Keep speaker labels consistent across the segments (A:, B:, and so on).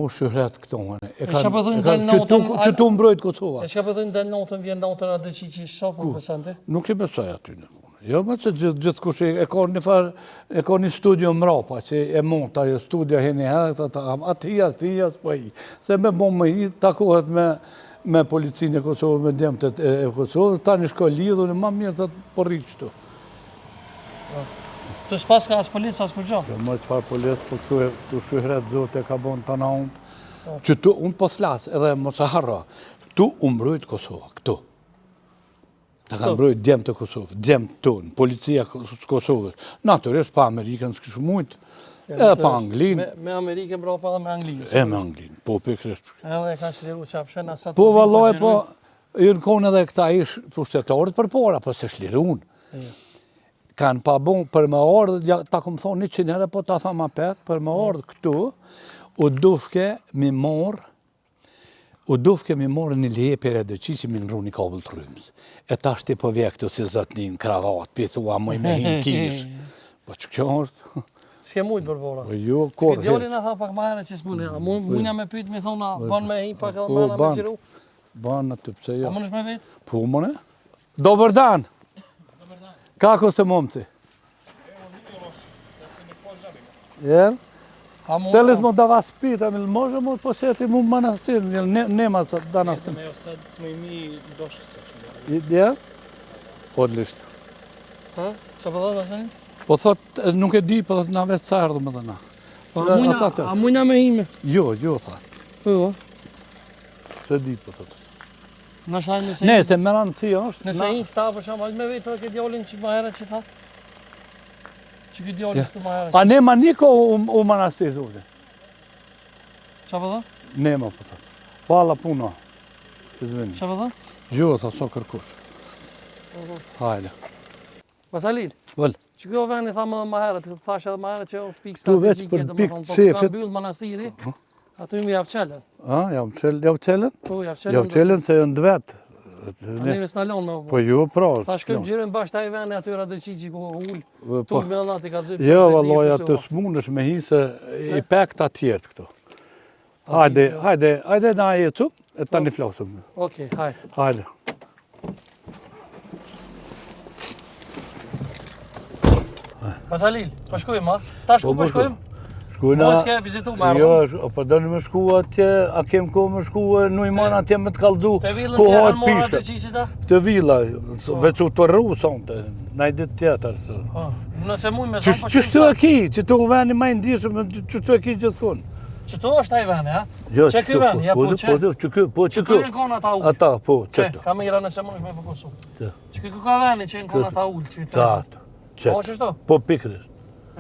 A: O shyhret këto më
B: E çka po thonë dal natën?
A: Që tu mbrojt Kosova.
B: E çka po thonë dal natën vjen natën Radoiçiqi, sa po beson ti?
A: Nuk i besoj aty në punë. Jo, më që gjithë gjithkush e ka një farë, e ka një studio mrapa, që e mund ajo studio hini herë, të ta, atë hi, atë hi, atë po hi. Se me bo më hi, takohet me, me policinë e Kosovës, me djemtë e, e Kosovës, tani shko lidhur, ma mirë të po rri qëtu.
B: Të s'pas ka as polic, as kurgjo.
A: Jo, më çfarë polic, po këtu e tu shyhret Zoti e ka bon të na unë. Po. Qëtu, unë po s'flas, edhe mos e harro. Këtu u mbrojt Kosova, këtu. Ta ka mbrojt djemtë e Kosovës, djemtë tonë, policia e Kosovës. Natyrisht, pa Amerikën s'kishë mujtë, edhe pa Anglinë.
B: Me, me Amerikën mbrapa edhe me Anglinë.
A: E me Anglinë, po pikërisht.
B: Edhe e ka çliru qafshën, asat...
A: Po vallaj, po, Janë konë edhe këta ish pushtetarët përpara, po s'e shlirun. Kanë pa bon për me ardhë, ja, ta kom thonë 100 herë, po ta tham apet, për me ardhë këtu, u dufke mi morë, u dufke mi morë një leje prej Radoiçiqit mi ndrru një kabëll të rrymës. E tash ti po vje këtu si zotni në kravat, pi thua muj me hi n'kishë. Po që kjo është?
B: S'ke mujtë përpara.
A: Po jo, kurrë.
B: S'ke djalin e tha pak ma herë që s'mune. A mujna me pytë mi thonë, a ban me hi pak edhe po, me xhiru?
A: Ban aty, pse jo?
B: A mundesh me vetë?
A: Po, mune. Dobar dan! Dobar dan. Kako ste momci? Jel? Hteli smo da vas pitam, ili možemo posjetiti mu manastir, jel ne, nema sad danas?
C: Ne znam, evo sad smo i mi došli sad.
A: Jel? Odlično.
B: Ha? Qa po thotë asani?
A: Po thot, nuk e di, po thot, na vetë sa erdhëm edhe na.
B: Po, a mujna, a mujna me hi?
A: Jo, jo, tha.
B: Po, jo.
A: S'e di, po thotë.
B: Nëse nëse
A: Ne, se me rëndësi është.
B: Nëse i këta për shembull, me vetë për këtë djalin që më herët që tha. Që këtë djalin që më herët.
A: A nema niko u, u manastir thotë.
B: Çfarë po thotë?
A: Nema po thotë. Hvala puno. Izvini.
B: Çfarë po thotë?
A: Jo, tha s'o kërkush.
B: Po, po.
A: Hajde.
B: Vasalil.
A: Vol.
B: Që kjo veni tha më më herët, thash edhe më herët që është pikë
A: strategjike, veç për pikë po, qefit.
B: Po mbyll manastiri. Po. Aty më jav çelën.
A: A, jav çelën, jav çelën?
B: Po, jav çelën.
A: Jav çelën se janë vet.
B: A neve s'na lonë me
A: Po jo, pra.
B: Ta shkojmë xhirojmë bashkë ai veni aty Radoiçiqi ku ul. Po. Tu me Allah ti ka zëp.
A: Jo, vallahi aty s'mundesh me hi se i pek ta tjerët këto. Hajde, hajde, hajde na jetu, e tani po. flasim.
B: Okej, hajde.
A: Hajde.
B: Vasalil, po shkojmë, a? Tash ku po, po shkojmë?
A: Shkojmë.
B: Po s'ke vizitu më
A: Jo, po doni me shku atje, a kem kohë me shku në atje me të kallzu.
B: Te villën që janë marrë atë çiçita?
A: Te villa, po. veç u të rru sonte, naj ditë tjetër.
B: Po. Nëse muj me zonë, po
A: Qështu e ki, që të veni ma i ndishëm, qështu e ki gjithkun.
B: Qëtu është ai veni, ha?
A: Jo,
B: që ky veni, ja po që?
A: Po, po, që ky, po që ky.
B: Qëtu janë konë ata ulë.
A: Ata, po, qëtu.
B: Kamera nëse mundesh me fokusu. Që ky ka veni që janë konë ata ulë, që i
A: thashë. Ta, qëtu.
B: Po, qështu?
A: Po, pikërisht.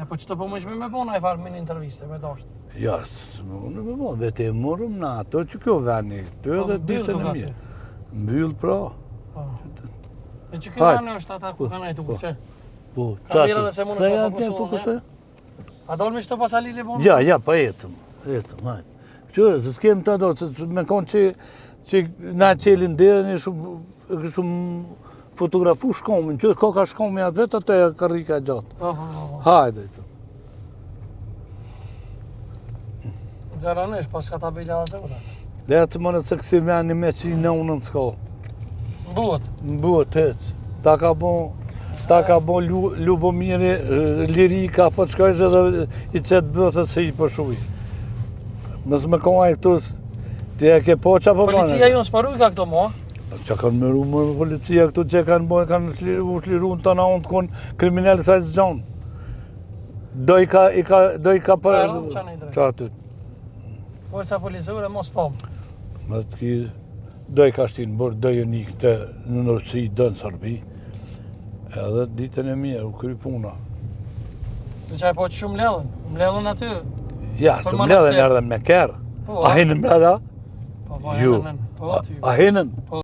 B: E po qëtu po mundesh me bo naj farë mini interviste, me dashtë.
A: Ja, s'mundë me bo, vetë e morëm në ato që kjo veni, të po, edhe ditën e mirë. Mbyll, pra.
B: Po. E që ky veni është ata ku kanë ajtë ulë, që?
A: Po,
B: Kamera nëse mundesh me fokusu, A do me shto pas Alili
A: bon? Ja, ja, pa jetëm, jetëm, hajde. Qyre, se s'kem të do, se me konë që, që na qelin derën e shumë, e shumë fotografu shkomin, që ka ka shkomi atë vetë, atë e karrika gjatë.
B: Po, po, po. po.
A: Hajde, të.
B: Zaranesh, pas ka tabela dhe të ura.
A: Dhe atë më në të kësi veni me që i në unën s'ka.
B: Mbuhet.
A: Mbuhet, hec. Ta ka bon, ta ka bon Lubomiri, lirika, po të shkojsh edhe i qetë bëthët se i përshuj. Mësë me koha e këtu, ti e ke po qa po
B: bëne? Policia jonë s'po rujka këto mo?
A: Qa kanë me ru më policia këtu që kanë bo, kanë u shliru në të na unë të konë kriminal sa i zgjonë. Do i ka, i ka, do i ka për...
B: Qa aty? Forca policore mos po.
A: Më të ki, do i ka shtinë burg, do i një këtë në Rusi, do në Serbi. Edhe ditën e mirë, u kry puna.
B: Në qaj po që shumë mledhën, mledhën aty?
A: Ja, së mledhën erdhën me kerr. Po, a hinën mrena?
B: Po, po,
A: Jo.
B: Po,
A: A hinën?
B: Po.